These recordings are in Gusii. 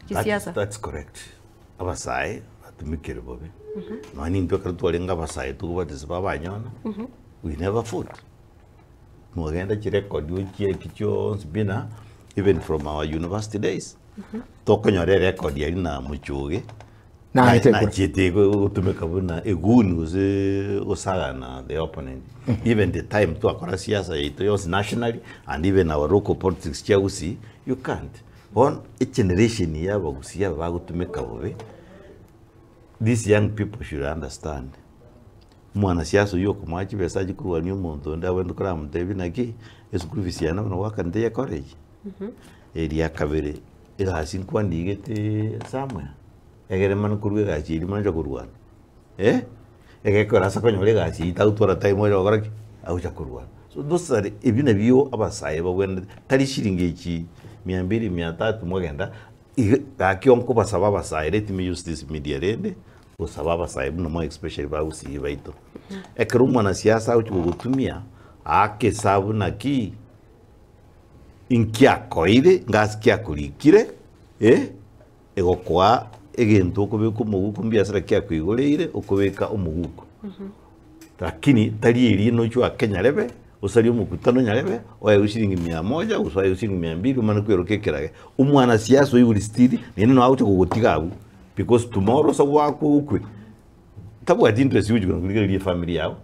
Kisiasa. That's correct. Abasae batumikire bobe. Nonya nintwe ekero twarenge abasae tokobatisa babanyona, we never fought. Mwagenda chirecord ochieki chionsi buna even from our university days, tokonyora erecord aria na Muchoge, Naete ekura. nachiete gotumeka buna egoon gose gosagana the opponent. Even the time twakora siasa yaito yonsi nationally and even our local politics chia Gusii, you can't. Bono egeneration ya abagusii aba bagotumeka bobe, these young people should understand, omwanasiasa oywo okomoa chibesa achie korwania omonto onde abwenerete koramotebia naki, eschool fees yane bono goakanete ya college, eria kabere, egasi nkwandigetee somewhere, egere mani korwa egasi eria mani nche korwana eh, egekora ase okonyora egasi eyio tagotwara time ocha gokora ki? Agocha korwana. So those are ebio nabio abasae babwenerete, tari shilingi echi mia mbili mia tatu mwagenda, iga gaki onkobasaba abasae let me use this media rende, gosaba abasae buna more especially ba gusii baito, ekero omwanasiasa agochi gogotumia, aake esabu naki, inki akoeire, ngasi ki akorikire, eh, egokoa egento okobeka omoguko mbiasara ki akoigoreire okobeka omoguko. Lakini tari eria nochwe ake nyarebe, osarie omokutano nyarebe, oegwe shilingi mia moja gose oegwe shilingi mia mbili omane kweroka ekerage. Omwanasiasa oigure still naende nabo agocha kogotiga abwo because tomorrow ase gwakwa okwe, tabwati interest gochi korigereria efamiri yago,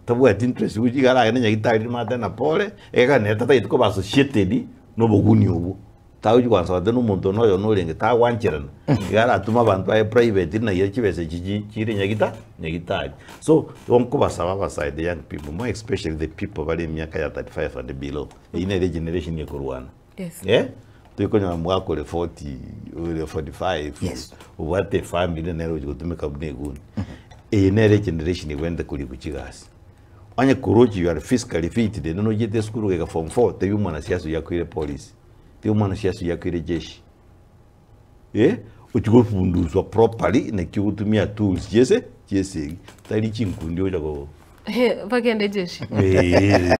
tabwati interest gochi iga aragende nyagetari rimo atebe na pore, egekogera nere tatagete koba associated na oboguni obwo. Tagochi goansa goteba na omonto one oyo norenge tagwancherana, iga aratome abanto baye private naye chibesa echi chi chire nyagita nyagitari. So, igo nkobasaba abasae the young people, more especially the people bare emiaka ya 35 and below, eyio nere egeneration ekorwana. Yes. Eh, toikonyora omogaka ore 40, ore 45, Yes. obwate efamiri nere ogochi gotumeka buna eguni. Eye nere egeneration ebwenerete korikwa chigasi. Onye korochi you are physically fit rende nochiete esukuru goika form four, tebia omwanasiasa oyio akoire polisi. Tiga omwana siasa oyio akoire ejeshi eh, ochia gofunduswa properly naki ogotumia tools chiese chiesegi, tari chinkundi ogocha ko Bagende ejeshi. Eh.